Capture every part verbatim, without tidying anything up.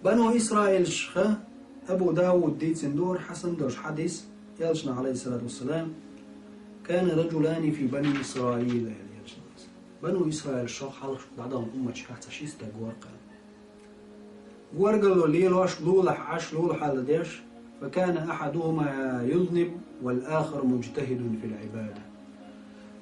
Бану Исраилшха Абу Давуда дийцина дора хьасан долуш хьадис, элчано, алейхиссалату вассалам: «كان رجلان في بني إسرائيل», аьлла элчано. Бану Исраилшха хьалха дӀадахна умматашкахь цхьа ши стаг вара-кх. Горгало лелош, лулахь Ӏаш, лулахь хьал деш, «فكان أحدهما يذنب والآخر مجتهد في العبادة».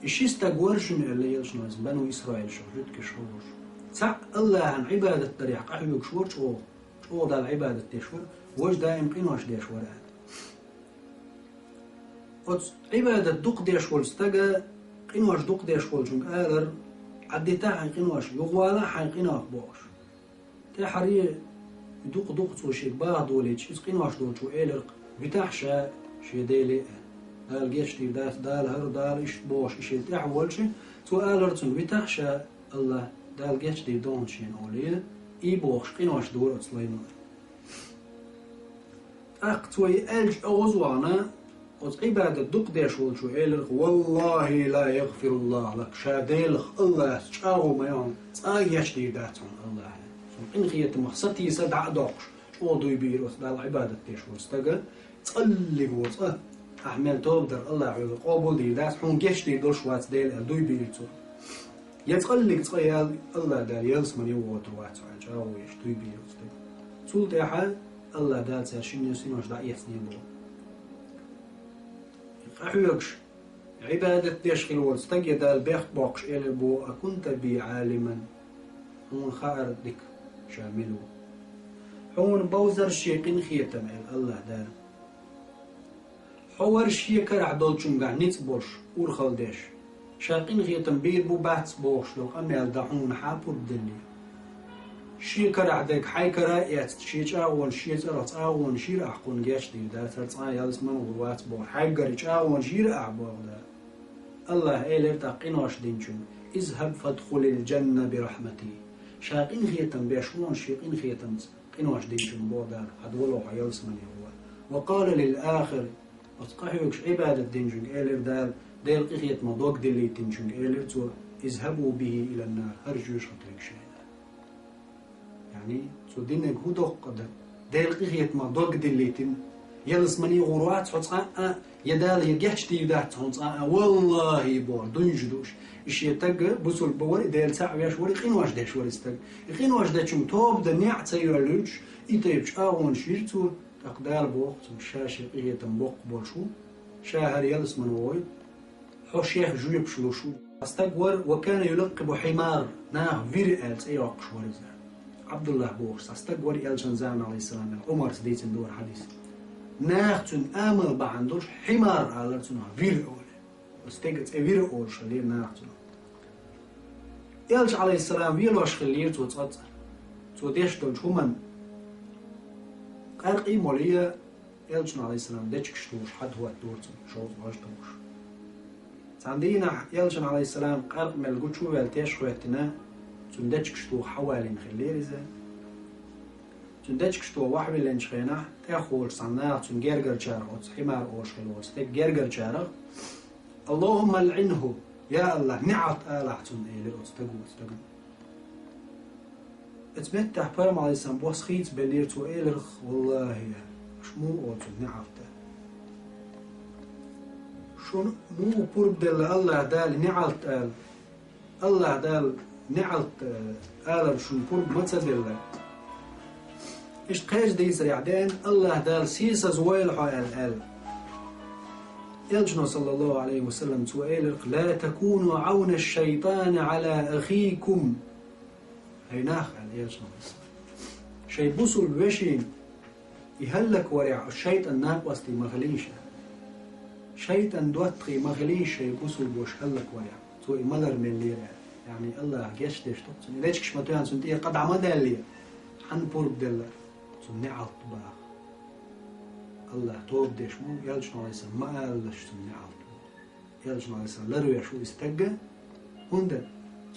И ши стаг вара шуна, аьлла элчано, бану Исраилшха, жуьгташа хьалхарш. Цхьаъ Аллахьан Ӏибадат дарехь къахьоьгуш вара чӀогӀа, чӀогӀа Далла Ӏибадат деш вара, важа даим къинош деш вара, аьлла. Оцу Ӏибадат дукха деш волчу стага, къинош дукха деш волчуьнга алара: «Ӏаддита хьайн къинош, юхавала хьайн къинойх», – бохуш. ТӀаьххьара дукха-дукха цо шега баха долийча, иза къинош долчо элира-кх: «Витахь ша шен Деле», – аьлла. Дала гечдийр дац, Дала хӀара, Дала иштта бохуш, и шен тӀаьхьа волчу, цо алара цунна: «Витахь ша, Аллахь, Дала гечдийр ду хьуна шена», – олий, и бохуш къинош дора оцу лайно. ТӀаккха цо и аьлча, оьгӀаз вахана, оцу Ӏибадат дукха деш волчо элира: «والله لا يغفر الله لك», ша Делах, Аллахьах чӀагӀо ма йо хьуна, цкъа а гечдийр дац хьуна Аллахьа. Цунна къинхетамах сатийса дӀа а доккхуш, чӀогӀа дуй бийра оцу Далла Ӏибадат деш волу стага, цкъа а лиг воцу, ахь мел тоба дар Аллахьа хьоьга къобалдийр дац, хьуна гечдийр долуш вац Дела аьлла, дуй бийра цо. Я цкъа а лиг цкъа ял Аллахь Дала ялсамане вохуьйтур вац хьо аьлла, чӀагӀо еш дуй бийра оцу стага. Цул тӀаьхьа Аллахь Дала цара шинна синош дӀаэцна боху. Къахьоьгуш, Ӏибадат деш хилла волу стаг я Далла бехк боккхуш элира боху: «أكنت بي عالما», хьуна хаьара дика ша мила ву. Хьуна бовзара шен къинхетам аьлла Аллахь Дала. Хьо вара шен карахь долчуьнгахь ницкъ болуш, урхалла деш. Ша къинхетам бийр бу, бац бохуш долу къамел дан хьуна хьан пурба деллера? Шен карахь дерг хьайн кара а эцна, шен чӀагӀонаш, шен цӀарах цӀагӀонаш йира ахь, кхунна гечдийр дац, хӀара цкъа а ялсамане гӀур вац боху, хьайгара чӀагӀонаш йира ахь боху Дала. Аллахь элира тӀаккха къинош динчуьнга: «اذهب فادخل الجنة برحمتي». Ша къинхетам беш ву хьуна шен къинхетамца, къинош динчуьнга боху Дала, хьан долахь хьо ялсамане гӀур. «وقال للآخر», оцу къахьоьгуш Ӏибадат динчуьнга элира Дала, Делан къинхетамах дог диллийтинчуьнга элира цо: «اذهبوا به إلى النار», хӀара жоьжахатех шайна. Яъни, цо динарг хӀун доккха дан? Делан къинхетамах дог диллийтина, ялсамане гӀур вац хьо цкъа а, я Дала, я гечдийр дац хьуна цкъа а, валлахӀи, боху, дуьйцуш дууш. И шен таг бусулба вара, и Дела цхьаъ веш вара, и къинош деш вара и стаг. И къинош дечуьнга тоба дан неӀ ца йоьллуьйтуш, и тайпа чӀагӀонаш йира цо, тӀаккха Дала боху цунна: ша шен къинхетам боккха болуш ву, ша хӀара ялсамане гӀой, хьо шех жоьпаш луш ву. Цхьа стаг вара, «وكان يلقب حمار», наха вир аьлла цӀе йоккхуш вара иза. Ӏабдуллахь бохуш цхьа стаг вара элчан заман, алейхиссалам, Ӏумарс дийцина дора хьадис. Наха цуьнан амал бахьана долуш хьимар алара цунах, вир олий. Оцу стеган цӀе вир олуш хиллера наха цунах. Элча, алейхиссалам, велош хиллера цо цкъацкъа. Цо деш долчу хӀуманна къаьркъа а молий, элчана, алейхиссалам, дечигаш тухуш хьатӀахӀоттадора цунна, шовзткъа гӀаж тухуш. Цхьана дийнахь элчана, алейхиссалам, къаьркъа мел гучу а ваьлла, теш а хӀоьттина, цуьнан дечигаш тухуш хьавалийна хиллера иза. Цуьнан дечигаш тухуш вахьавиллинчу хенахь, тӀехволуш цхьана наха цуьнан гергарчарах, оцу хьимар олуш хилла волчу стеган гергарчарах: «اللهم لعنه», я АллахӀ, неӀалт алахь цунна, элира оцу стага, оцу стагана. Оцу меттехь пайхамар, алейхиссалам, бос хийцабеллера, цо элира: «ВаллахӀи, аша муха олу цунна неӀалт?» Шуна муха пурба делла АллахӀ Дала неӀалт ала? АллахӀ Дала неӀалт, э, алар шуна пурба ма ца делла. Иштта кхечу дийцарехь деана, АллахӀ Дала сийсазвойла хьо аьлла, аьлла. Элчано, саллаллаху алейхи ва саллям, цо элира: «لا تكونوا عون الشيطان على أخيكم». ХӀай нах, аьлла элчано, шайн бусулба вешин и хӀаллакварехь оцу шайтӀан накъостий ма хилийша. ШайтӀан доттагӀий ма хилийша шайн бусулба ваша хӀаллакварехь. Цо и малар меллера аьлла. Яъни АллахӀа гечдеш ду-кх цунна. И дечигаш ма тоьхна цунна тӀера къа дӀа ма даьллера. Хьанна пурба делла? Цунна неӀалт баха. АллахӀ тоба деш ма ву, элчано, алейхиссалам, ма алалаш цунна неӀалт бу. Элчано, алейхиссалам, ларвеш ву и стаг, хӀунда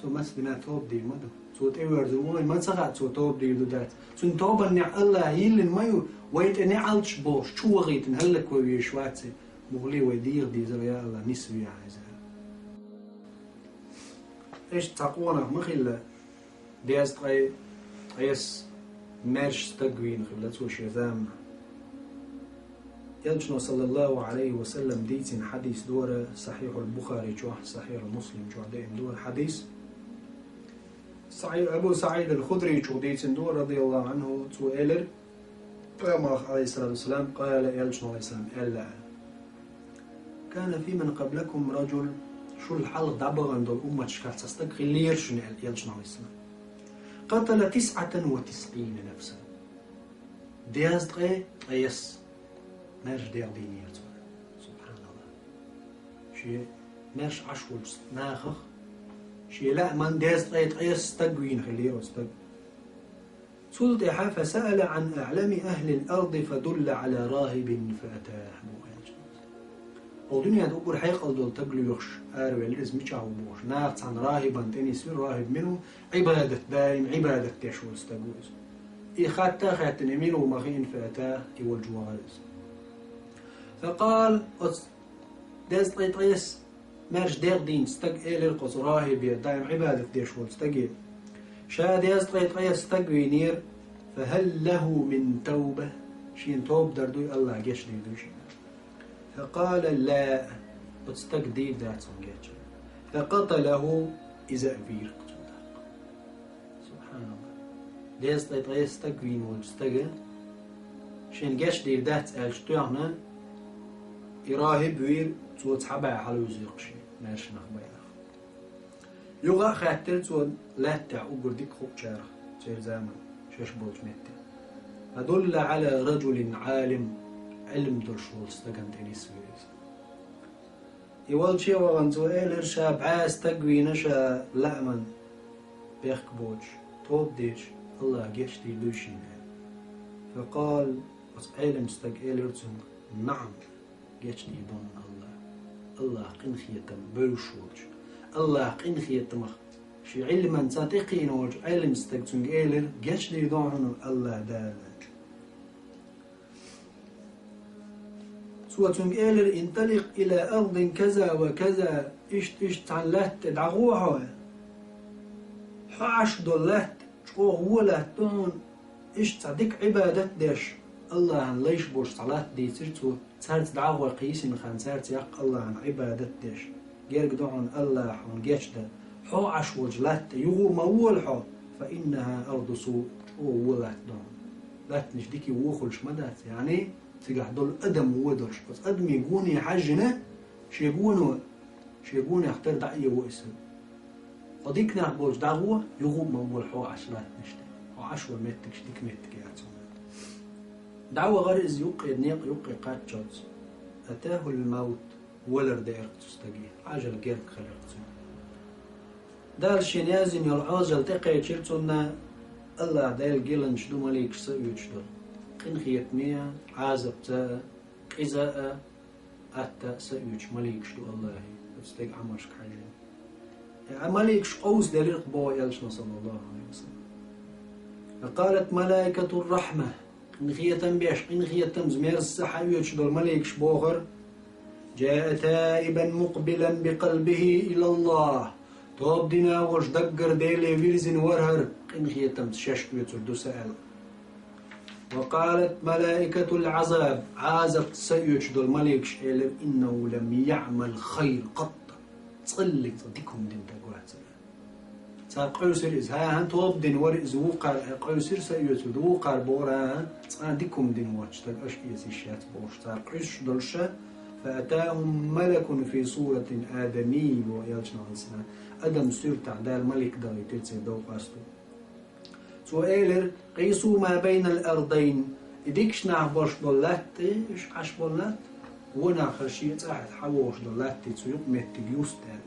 цо маца дина тоба дийр ма ду. Цо тӀеверзина ву, вай ма ца хаьа, цо тоба дийр ду дац. Цуьнан тобанна неӀ АллахӀа йиллина ма ю, вай тӀе неӀалташ болуш, чу вахийтина хӀаллакван везаш вац и. Муххале вай деха дезара, я АллахӀ, нисве хьайзара. Иштта цхьа къонах ма хилла, дезткъе, ткъеса маьрша стаг вийна хилла цо шен заманахь. Элчано, саллаллаху Ӏалайхи ва саллам, дийцина хьадис дора, Сахьихьул Бухари чохь, Сахьихьул Муслим чохь деана дора хьадис. Сахьихь Абу СаӀид ал-Худричо дийцина дора, радияллаху Ӏанху, цо элира, Пайхамар, Ӏалайхиссалату вассалам, къала, Элчано, Ӏалайхиссалам, аьлла: «كان فيمن قبلكم رجل», шул хьалха дӀабахана долу умматашкахь цхьа стаг хиллера шуна, аьлла Элчано, Ӏалайхиссалам. «قتل تسعة وتسعين نفسا». Дезткъе ткъайесна маьрша дегӀ дийнера цо. СубхьаналлахӀ. Шен маьрша Ӏаш волчу нахах, шен лааман дезткъе ткъайесна стаг вийна хиллера оцу стага. Цул тӀаьхьа: «فسأل عن أعلم أهل الأرض فدل على راهب فأتاه», боху Элчано. Оцу дуьненна уггар хьекъал долу стаг лоьхуш аравелира иза, мичахь ву бохуш. Наха цхьана рахибан тӀе нисвира, рахиб мила ву? Ӏибадат, даим Ӏибадат деш волу стаг ву иза. И хатта а хаьттина, и мила ву ма хиъна, فأتاه, и волчу вахара иза. فقال, оцу дезткъе ткъайесна маьрша дегӀ дийна стага элира оцу рахибе, даим Ӏибадат деш волчу стаге: «Ша дезткъе ткъайесна стаг вийнера, فهل له من توبة, шена тоба дар дуй, АллахӀа гечдийр дуй шена?» فقال: «لا», оцу стага дийр дац хьуна геч. فقتله, иза а вийра цунна тӀаккха. СубхьаналлахӀ. Дезткъе ткъайесна стаг вийна волчу стага шена гечдийр дац аьлча тоьхна, и рахиб вийра, цо цхьа бӀе хьалавуьзира шен маьрша нах бен. Юха а хаьттира цо лаьттахь уггар дика хуучарах, церан заманахь шаьш болчу метте. فدل على رجل عالم, Ӏилма долуш волчу стагана тӀе нисвира иза. И волче а вахана, цо элира, ша бӀе стаг вийна ша лааман бехк боцуш, тоба дича, АллахӀа гечдийр дуй шена, аьлла. فقال, оцу Ӏелам стага элира цуьнга: «نعم, гечдийр ду хьуна АллахӀа». АллахӀан къинхетам бевзаш волчу, АллахӀан къинхетамах шен Ӏилманца тӀекхийна волчу Ӏелам стага цуьнга элира: «Гечдийр ду хьуна АллахӀа, Дала». Цо цуьнга элира: «انطلق إلى أرض كذا وكذا», иштта, иштта цхьана лаьтта тӀе дӀагӀо хьо. Хьо Ӏаш долу лаьтта чӀогӀа вон лаьтта ду хьуна, иштта цхьа дика Ӏибадат деш, АллахӀан лайш болуш цхьа латта дийцира цо, цаьрца дӀагӀо, кхийсина хан цаьрца яккха АллахӀан Ӏибадат деш. Герга ду хьуна АллахӀа хьуна гечдан. Хьо Ӏаш волчу лаьтта тӀе юха а ма вола хьо, «فإنها أرض سوء», чӀогӀа вон лаьтта ду хьуна. Латтанаш дика вон хуьлуш ма дац, яъни, цигахь долу адам вон долуш. Оцу адамийн гоне хьаьжжина, шен гоно, шен гонех тера дӀаэво иза. Хьо дика нах болчу дӀагӀо, юха а ма вола хьо Ӏаш латтанаш тӀе. Хьо Ӏаш волу меттигаш дика меттиг яц хьуна. ДӀавахара иза юккъе, некъа юккъе кхаччалц. أتاه الموت, валар деара цу стаге, Ӏажал герга хилира цуьнан. Дала шена яздина йолу Ӏожалла тӀекхечира цунна, АллахӀ Делан геланаш ду маликаш са оьцуш долу. Къинхетаме а, Ӏазапца а, къиза а, атта а са оьцуш маликаш ду АллахӀан, оцу стеган Ӏамалшка хьаьжжина. Э, а маликаш къовсаделира-кх боху Элчано, саллаллаху Ӏалайхи ва саллам. فقالت ملائكة الرحمة, къинхетам беш, къинхетамца, мерза са хьаоьцуш долу маликаш бохура: جاء تائبا مقبلا بقلبه إلى الله. Тоба дина волуш даггара Деле вирзина вара хӀара, къинхетамца шаьш оьцур ду са аьлла. وقالت ملائكة العذاب, Ӏазапца са оьцуш долу маликаш элира: إنه لم يعمل خير قط. ЦӀаллиг цкъа дика хӀума дина стаг вац хӀара. Цара къуьйсира иза, хӀан-хӀан, тоба дина вара иза вукхара, къуьйсира са оьцур ду, вукхара бохура, хӀан-хӀан, цкъа дика хӀума дина воцчу стаг аша эца йиш яц бохуш, цара къуьйсуш долуша, فأتاهم ملك في صورة آدمي, боху Элчано, Ӏалайхиссалам, адам суьртахь Дала малик дахийтира церан дов къасто. Цо элира: قيسوا ما بين الأرضين. И дикачу нах болуш болу латта, уьш Ӏаш болу латта, вонах хӀара шен цӀахь хьавогӀуш долу латта, цу юкъа меттиг юста аьлла.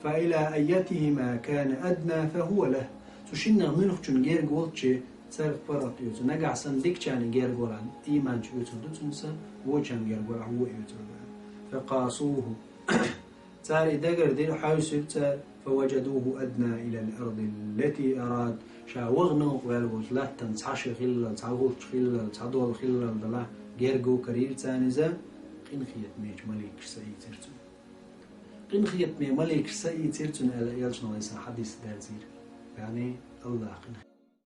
فإلى أيتهما كان أدنى فهو له. Цу шиннах муьлххачунна герга волчче царах паргӀат оьцу. Нагахь санна дикачарна герга валахь, ийманчу оьцур ду цунна са, вочарна герга валахь, вон оьцур ду. فقاسوه. Цара и дагардира, хьаьвсира цара, فوجدوه أدنى إلى الأرض التي أراد. Ша вахана ваьлла волчу латтана цхьа ши хиллал, цхьа гӀулч хиллал, цхьа дол хиллал далахь, герга карийра царна иза, къинхетамечу маликаш са ийцира цунна. Къинхетаме маликаш са ийцира цунна аьлла, Элчано, Ӏалайхиссалам, хьадис дерзийра. Яъни, АллахӀ къинхетаме